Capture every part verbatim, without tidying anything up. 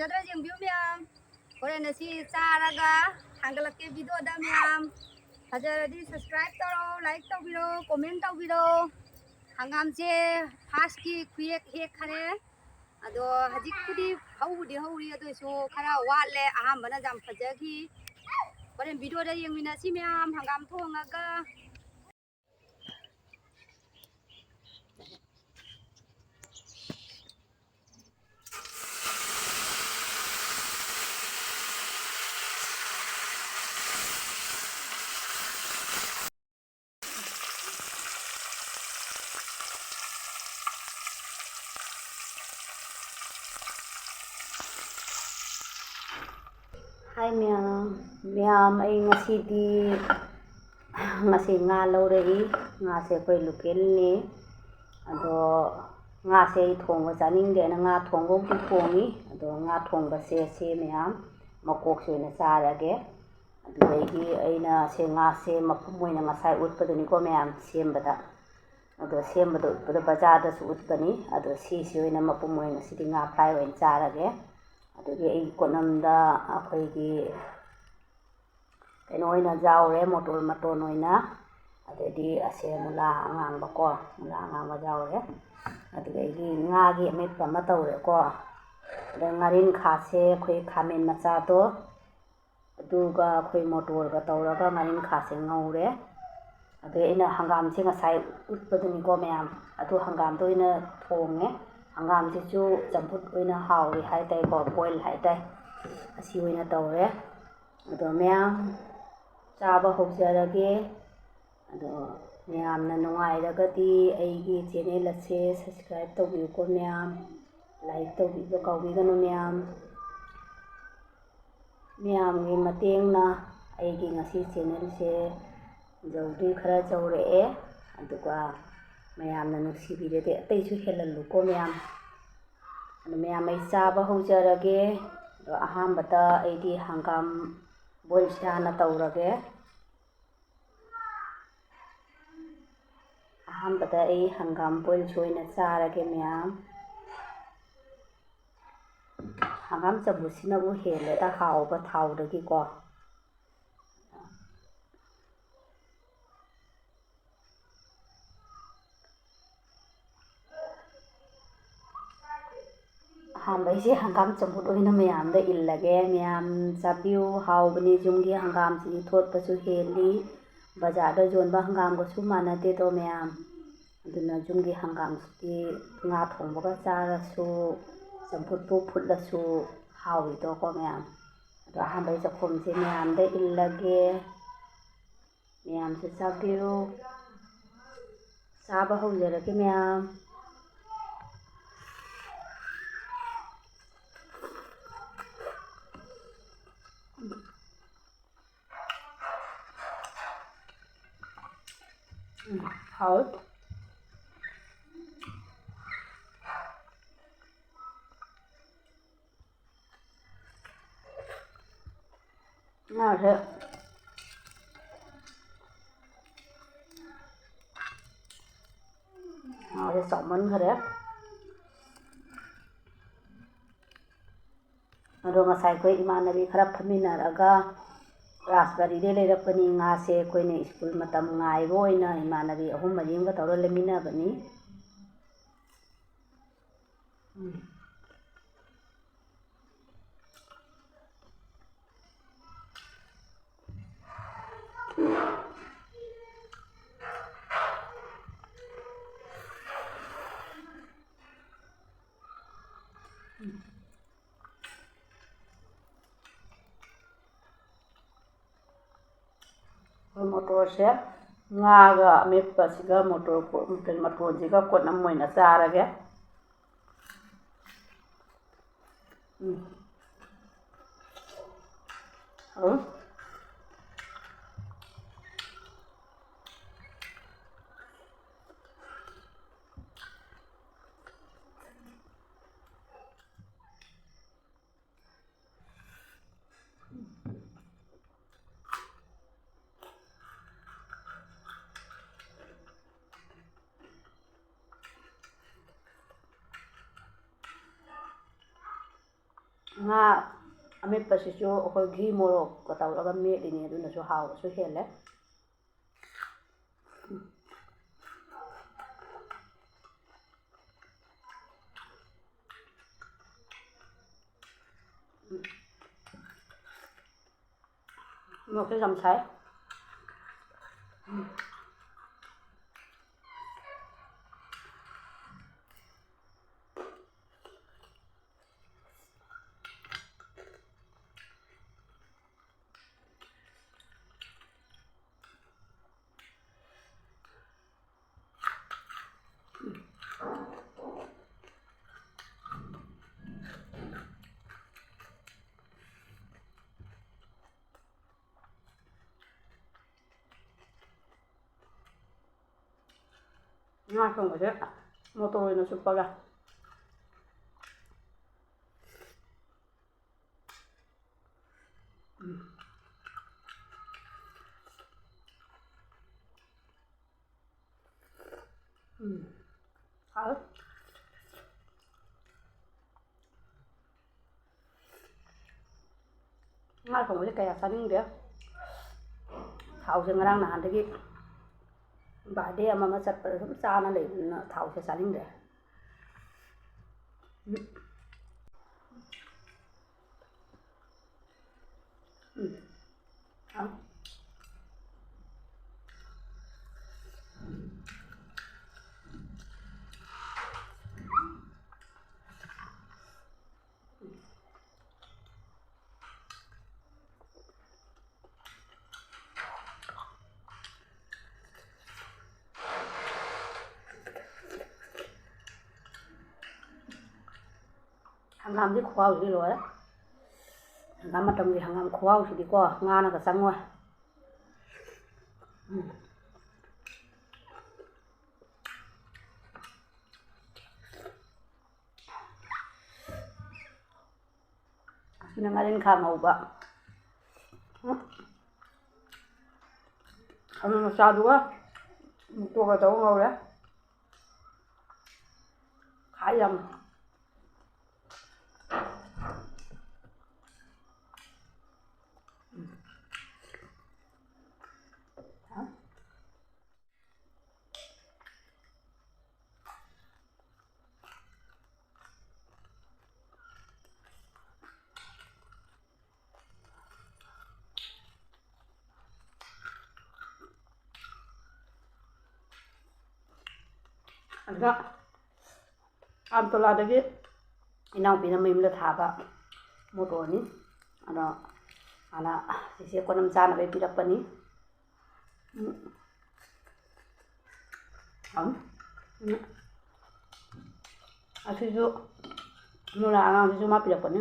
ꯐꯖꯗ꯭ꯔꯥ ꯌꯦꯡꯕꯤꯌꯨ ꯃꯌꯥꯝ꯫ ꯍꯣꯔꯦꯟ ꯑꯁꯤ ꯆꯥꯔꯒ ꯊꯥꯡꯒꯠꯂꯛꯀꯦ videoꯗ ꯃꯌꯥꯝ꯫ ꯐꯖꯔꯗꯤ subscribe ꯇꯧꯔꯣ, like ꯇꯧꯕꯤꯔꯣ, comment ꯇꯧꯕꯤꯔꯣ꯫ ꯍꯪꯒꯥꯝꯁꯦ firstꯀꯤ ꯈꯨꯌꯦꯛ ꯍꯦꯛꯈꯔꯦ꯫ ꯑꯗꯣ ꯍꯧꯖꯤꯛꯄꯨꯗꯤ ꯍꯧꯕꯨꯗꯤ ꯍꯧꯔꯤ, ꯑꯗꯨ ꯑꯣꯏꯁꯨ ꯈꯔ ꯋꯥꯠꯂꯦ꯫ ꯑꯍꯥꯟꯕꯅ ꯌꯥꯝ ꯐꯖꯈꯤ꯫ ꯍꯣꯔꯦꯟ videoꯗ ꯌꯦꯡꯃꯤꯟꯅꯁꯤ ꯃꯌꯥꯝ, ꯍꯪꯒꯥꯝ ꯊꯣꯡꯉꯒ꯫ Hi ꯃꯌꯥꯝ, ꯃꯌꯥꯝ, ꯑꯩ ꯉꯁꯤꯗꯤ, ꯉꯁꯤ ꯉꯥ ꯂꯧꯔꯛꯏ꯫ ꯉꯥꯁꯦ ꯑꯩꯈꯣꯏ localꯅꯤ꯫ ꯑꯗꯣ ꯉꯥꯁꯦ ꯑꯩ ꯊꯣꯡꯕ ꯆꯥꯅꯤꯡꯗꯦꯅ ꯉꯥ ꯊꯣꯡꯕꯕꯨꯗꯤ ꯊꯣꯡꯉꯤ꯫ ꯑꯗꯣ ꯉꯥ ꯊꯣꯡꯕꯁꯦ ꯁꯤ ꯃꯌꯥꯝ ꯃꯀꯣꯛꯁꯦ ꯑꯣꯏꯅ ꯆꯥꯔꯒꯦ꯫ ꯑꯗꯨꯗꯒꯤ ꯑꯩꯅ ꯁꯦ ꯉꯥꯁꯦ ꯃꯄꯨꯝ ꯑꯣꯏꯅ ꯉꯁꯥꯏ ꯎꯠꯄꯗꯨꯅꯤꯀꯣ ꯃꯌꯥꯝ ꯁꯦꯝꯕꯗ꯫ ꯑꯗꯣ ꯁꯦꯝꯕꯗ ꯎꯠꯄꯗꯣ ꯕꯖꯥꯔꯗꯁꯨ ꯎꯠꯄꯅꯤ꯫ ꯑꯗꯣ ꯁꯤꯁꯤ ꯑꯣꯏꯅ ꯃꯄꯨꯝ ꯑꯣꯏꯅ ꯉꯁꯤꯗꯤ ꯉꯥ fry ꯑꯣꯏꯅ ꯆꯥꯔꯒꯦ꯫ ꯑꯗꯨꯒꯤ ꯑꯩ ꯀꯣꯠꯅꯝꯗ ꯑꯩꯈꯣꯏꯒꯤ ꯀꯩꯅꯣ ꯑꯣꯏꯅ ꯌꯥꯎꯔꯦ, ꯃꯣꯇꯣꯔ ꯃꯇꯣꯟ ꯑꯣꯏꯅ꯫ ꯑꯗꯩꯗꯤ ꯑꯁꯦ ꯃꯨꯂꯥ ꯑꯉꯥꯡꯕꯀꯣ, ꯃꯨꯂꯥ ꯑꯉꯥꯡꯕ ꯌꯥꯎꯔꯦ꯫ ꯑꯗꯨꯗꯒꯤ ꯉꯥꯒꯤ ꯑꯃꯦꯠꯄ ꯑꯃ ꯇꯧꯔꯦꯀꯣ꯫ ꯑꯗꯩ ꯉꯥꯔꯤꯟꯈꯥꯁꯦ ꯑꯩꯈꯣꯏ ꯈꯥꯃꯦꯟ ꯃꯆꯥꯗꯣ, ꯑꯗꯨꯒ ꯑꯩꯈꯣꯏ ꯃꯣꯇꯣꯔꯒ ꯇꯧꯔꯒ ꯉꯥꯔꯤꯟꯈꯥꯁꯦ ꯉꯧꯔꯦ꯫ ꯑꯗꯩ ꯑꯩꯅ ꯍꯪꯒꯥꯝꯁꯦ ꯉꯁꯥꯏ ꯎꯠꯄꯗꯨꯅꯤꯀꯣ ꯃꯌꯥꯝ, ꯑꯗꯨ ꯍꯪꯒꯥꯝꯗꯣ ꯑꯣꯏꯅ ꯊꯣꯡꯉꯦ꯫ ꯍꯪꯒꯥꯝꯁꯤꯁꯨ ꯆꯝꯐꯨꯠ ꯑꯣꯏꯅ ꯍꯥꯎꯏ ꯍꯥꯏꯇꯥꯔꯦꯀꯣ, boil ꯍꯥꯏꯇꯥꯔꯦ꯫ ꯑꯁꯤ ꯑꯣꯏꯅ ꯇꯧꯔꯦ꯫ ꯑꯗꯣ ꯃꯌꯥꯝ ꯆꯥꯕ ꯍꯧꯖꯔꯒꯦ꯫ ꯑꯗꯣ ꯃꯌꯥꯝꯅ ꯅꯨꯡꯉꯥꯏꯔꯒꯗꯤ ꯑꯩꯒꯤ channel ꯑꯁꯦ subscribe ꯇꯧꯕꯤꯌꯨꯀꯣ ꯃꯌꯥꯝ, like ꯇꯧꯕꯤꯕ ꯀꯥꯎꯕꯤꯒꯅꯨ ꯃꯌꯥꯝ꯫ ꯃꯌꯥꯝꯒꯤ ꯃꯇꯦꯡꯅ ꯑꯩꯒꯤ ꯉꯁꯤ channelꯁꯦ ꯌꯧꯗꯤ ꯈꯔ ꯌꯧꯔꯛꯑꯦ, ꯑꯗꯨꯒ ꯃꯌꯥꯝꯅ ꯅꯨꯡꯁꯤꯕꯤꯔꯗꯤ ꯑꯇꯩꯁꯨ ꯍꯦꯜꯍꯜꯂꯨꯀꯣ ꯃꯌꯥꯝ꯫ ꯑꯗꯣ ꯃꯌꯥꯝ ꯑꯩ ꯆꯥꯕ ꯍꯧꯖꯔꯒꯦ꯫ ꯑꯗꯣ ꯑꯍꯥꯟꯕꯗ ꯑꯩꯗꯤ ꯍꯪꯒꯥꯝ boilꯁꯦ ꯍꯥꯟꯅ ꯇꯧꯔꯒꯦ꯫ ꯑꯍꯥꯟꯕꯗ ꯑꯩ ꯍꯪꯒꯥꯝ boilꯁꯦ ꯑꯣꯏꯅ ꯆꯥꯔꯒꯦ ꯃꯌꯥꯝ꯫ ꯍꯪꯒꯥꯝ ꯆꯝꯐꯨꯠꯁꯤꯅꯕꯨ ꯍꯦꯜꯂꯦꯗ ꯍꯥꯎꯕ ꯊꯥꯎꯗꯒꯤꯀꯣ꯫ ꯑꯍꯥꯟꯕꯩꯁꯦ ꯍꯪꯒꯥꯝ ꯆꯝꯐꯨꯠ ꯑꯣꯏꯅ ꯃꯌꯥꯝꯗ ꯏꯜꯂꯒꯦ꯫ ꯃꯌꯥꯝ ꯆꯥꯕꯤꯌꯨ, ꯍꯥꯎꯕꯅꯤ꯫ ꯌꯨꯝꯒꯤ ꯍꯪꯒꯥꯝꯁꯤꯗꯤ ꯊꯣꯠꯄꯁꯨ ꯍꯦꯜꯂꯤ, ꯕꯖꯥꯔꯗ ꯌꯣꯟꯕ ꯍꯪꯒꯥꯝꯒꯁꯨ ꯃꯥꯟꯅꯗꯦꯗꯣ ꯃꯌꯥꯝ꯫ ꯑꯗꯨꯅ ꯌꯨꯝꯒꯤ ꯍꯪꯒꯥꯝꯁꯤꯗꯤ ꯉꯥ ꯊꯣꯡꯕꯒ ꯆꯥꯔꯁꯨ, ꯆꯝꯐꯨꯠꯄꯨ ꯐꯨꯠꯂꯁꯨ ꯍꯥꯎꯋꯤꯗꯣꯀꯣ ꯃꯌꯥꯝ꯫ ꯑꯗꯣ ꯑꯍꯥꯟꯕꯩ ꯆꯥꯛꯈꯨꯝꯁꯦ ꯃꯌꯥꯝꯗ ꯏꯜꯂꯒꯦ꯫ ꯃꯌꯥꯝꯁꯨ ꯆꯥꯕꯤꯌꯨ꯫ ꯆꯥꯕ ꯍꯧꯖꯔꯒꯦ ꯃꯌꯥꯝ꯫ ꯎꯝ, ꯍꯥꯎꯋꯤ꯫ ꯉꯥꯁꯦ, ꯉꯥꯁꯦ ꯆꯥꯎꯃꯟꯈꯔꯦ꯫ ꯑꯗꯣ ꯉꯁꯥꯏ ꯑꯩꯈꯣꯏ ꯏꯃꯥꯟꯅꯕꯤ ꯈꯔ ꯐꯝꯃꯤꯟꯅꯔꯒ ꯔꯥꯖꯕꯥꯔꯤꯗꯩ ꯂꯩꯔꯛꯄꯅꯤ ꯉꯥꯁꯦ꯫ ꯑꯩꯈꯣꯏꯅ ꯁ꯭ꯀꯨꯜ ꯃꯇꯝ ꯉꯥꯏꯕ ꯑꯣꯏꯅ ꯏꯃꯥꯟꯅꯕꯤ ꯑꯍꯨꯝ ꯃꯔꯤ ꯑꯃꯒ ꯇꯧꯔ ꯂꯩꯃꯤꯟꯅꯕꯅꯤ꯫ ꯎꯝ꯫ ꯑꯩꯈꯣꯏ ꯃꯣꯇꯣꯔꯁꯦ ꯉꯥꯒ ꯑꯃꯦꯠꯄꯁꯤꯒ ꯃꯣꯇꯣꯔ ꯀꯣ-, ꯀꯩꯅꯣ, ꯃꯇꯣꯟꯁꯤꯒ ꯀꯣꯠꯅꯝ ꯑꯣꯏꯅ ꯆꯥꯔꯒꯦ꯫ ꯎꯝ꯫ ꯍꯥꯎ꯫ ꯉꯥ ꯑꯃꯦꯠꯄꯁꯤꯁꯨ ꯑꯩꯈꯣꯏ ꯘꯤ ꯃꯣꯔꯣꯛꯀ ꯇꯧꯔꯒ ꯃꯦꯠꯂꯤꯅꯤ, ꯑꯗꯨꯅꯁꯨ ꯍꯥꯎꯕꯁꯨ ꯍꯦꯜꯂꯦ꯫ ꯃꯣꯔꯣꯛꯁꯦ ꯌꯥꯝ ꯁꯥꯏ꯫ ꯉꯥ ꯊꯣꯡꯕꯁꯦ ꯃꯣꯇꯣꯔ ꯑꯣꯏꯅ ꯆꯨꯞꯄꯒ꯫ ꯎꯝ꯫ ꯎꯝ꯫ ꯍꯥꯎꯋꯦ꯫ ꯉꯥ ꯊꯣꯡꯕꯁꯦ ꯀꯌꯥ ꯆꯥꯅꯤꯡꯗꯦ꯫ ꯊꯥꯎꯁꯦ ꯉꯔꯥꯡ ꯅꯍꯥꯟꯗꯒꯤ birthday ꯑꯃ ꯑꯃ ꯆꯠꯄꯗ ꯁꯨꯝ ꯆꯥꯅ ꯂꯩꯕꯅꯤꯅ ꯊꯥꯎꯁꯦ ꯆꯥꯅꯤꯡꯗ꯭ꯔꯦ꯫ ꯎꯝ꯫ ꯎꯝ꯫ ꯑ꯫ ꯍꯪꯒꯥꯝꯗꯤ ꯈꯨꯍꯥꯎꯁꯤꯗꯤ ꯂꯣꯏꯔꯦ꯫ ꯍꯪꯒꯥꯝ ꯃꯇꯝꯒꯤ ꯍꯪꯒꯥꯝ ꯈꯨꯍꯥꯎꯁꯤꯗꯤꯀꯣ, ꯉꯥꯅꯒ ꯆꯪꯉꯣꯏ꯫ ꯎꯝ꯫ ꯑꯁꯤꯅ ꯉꯥꯔꯤꯟꯈꯥ ꯉꯧꯕ꯫ ꯎꯝ꯫ ꯑꯂꯨ ꯃꯆꯥꯗꯨꯒ ꯃꯣꯇꯣꯔꯒ ꯇꯧꯔ ꯉꯧꯔꯦ꯫ ꯈꯥꯏ ꯌꯥꯝ꯫ ꯑꯗꯨꯅ ꯑꯒꯔꯇꯂꯥꯗꯒꯤ ꯏꯅꯥꯎꯄꯤꯅ ꯃꯌꯨꯝꯗ ꯊꯥꯕ ꯃꯣꯇꯣꯔꯅꯤ꯫ ꯑꯗꯣ ꯃꯥꯅ ꯆꯦꯆꯦ ꯀꯣꯅꯝ ꯆꯥꯅꯕꯒꯤ ꯄꯤꯔꯛꯄꯅꯤ꯫ ꯎꯝ꯫ ꯍꯥꯎꯅꯤ꯫ ꯎꯝ꯫ ꯑꯁꯤꯁꯨ ꯅꯨꯔꯥ ꯑꯉꯥꯡꯁꯤꯁꯨ ꯃꯥ ꯄꯤꯔꯛꯄꯅꯤ꯫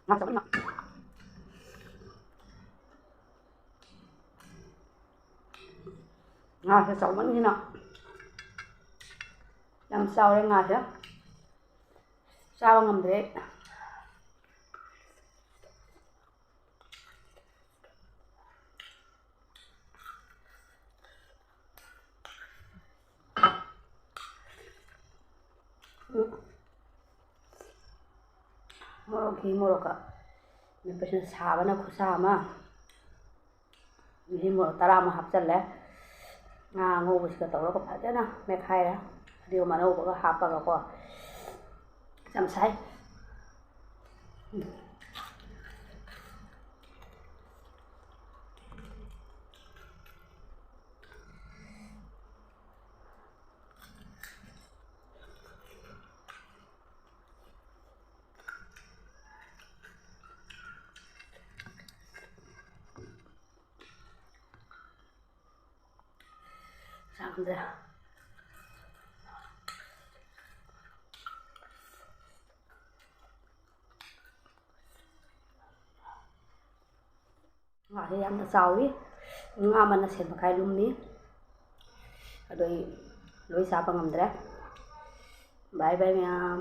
ꯉꯥ ꯆꯥꯎꯕꯅꯤꯅ꯫ ꯉꯥꯁꯦ ꯆꯥꯎꯃꯟꯒꯤꯅ ꯌꯥꯝ ꯆꯥꯎꯔꯦ ꯉꯥꯁꯦ꯫ ꯆꯥꯕ ꯉꯝꯗ꯭ꯔꯦ꯫ ꯎꯝ꯫ ꯃꯣꯔꯣꯛ, ꯘꯤ ꯃꯣꯔꯣꯛꯀ ꯃꯦꯠꯄꯁꯤꯅ ꯁꯥꯕꯅ ꯈꯨꯠꯁꯥ ꯑꯃ꯫ ꯘꯤ ꯃꯣꯔꯣꯛ ꯇꯔꯥꯃꯨꯛ ꯍꯥꯞꯆꯜꯂꯦ꯫ ꯉꯥ ꯑꯉꯧꯕꯁꯤꯒ ꯇꯧꯔꯒ ꯐꯖꯅ ꯃꯦꯠꯈꯥꯏꯔꯦ꯫ ꯐꯗꯤꯒꯣꯝ ꯑꯅꯧꯕꯒ ꯍꯥꯞꯄꯒꯀꯣ꯫ ꯌꯥꯝ ꯁꯥꯏ꯫ ꯎꯝ꯫ ꯆꯥꯝꯗ꯫ ꯉꯥꯁꯦ ꯌꯥꯝꯅ ꯆꯥꯎꯋꯤ꯫ ꯉꯥ ꯑꯃꯅ ꯁꯦꯟ ꯃꯈꯥꯏ ꯂꯨꯝꯃꯤ꯫ ꯑꯗꯣ ꯑꯩ ꯂꯣꯏ ꯆꯥꯕ ꯉꯝꯗ꯭ꯔꯦ꯫ ꯕꯥꯏ ꯕꯥꯏ ꯃꯌꯥꯝ꯫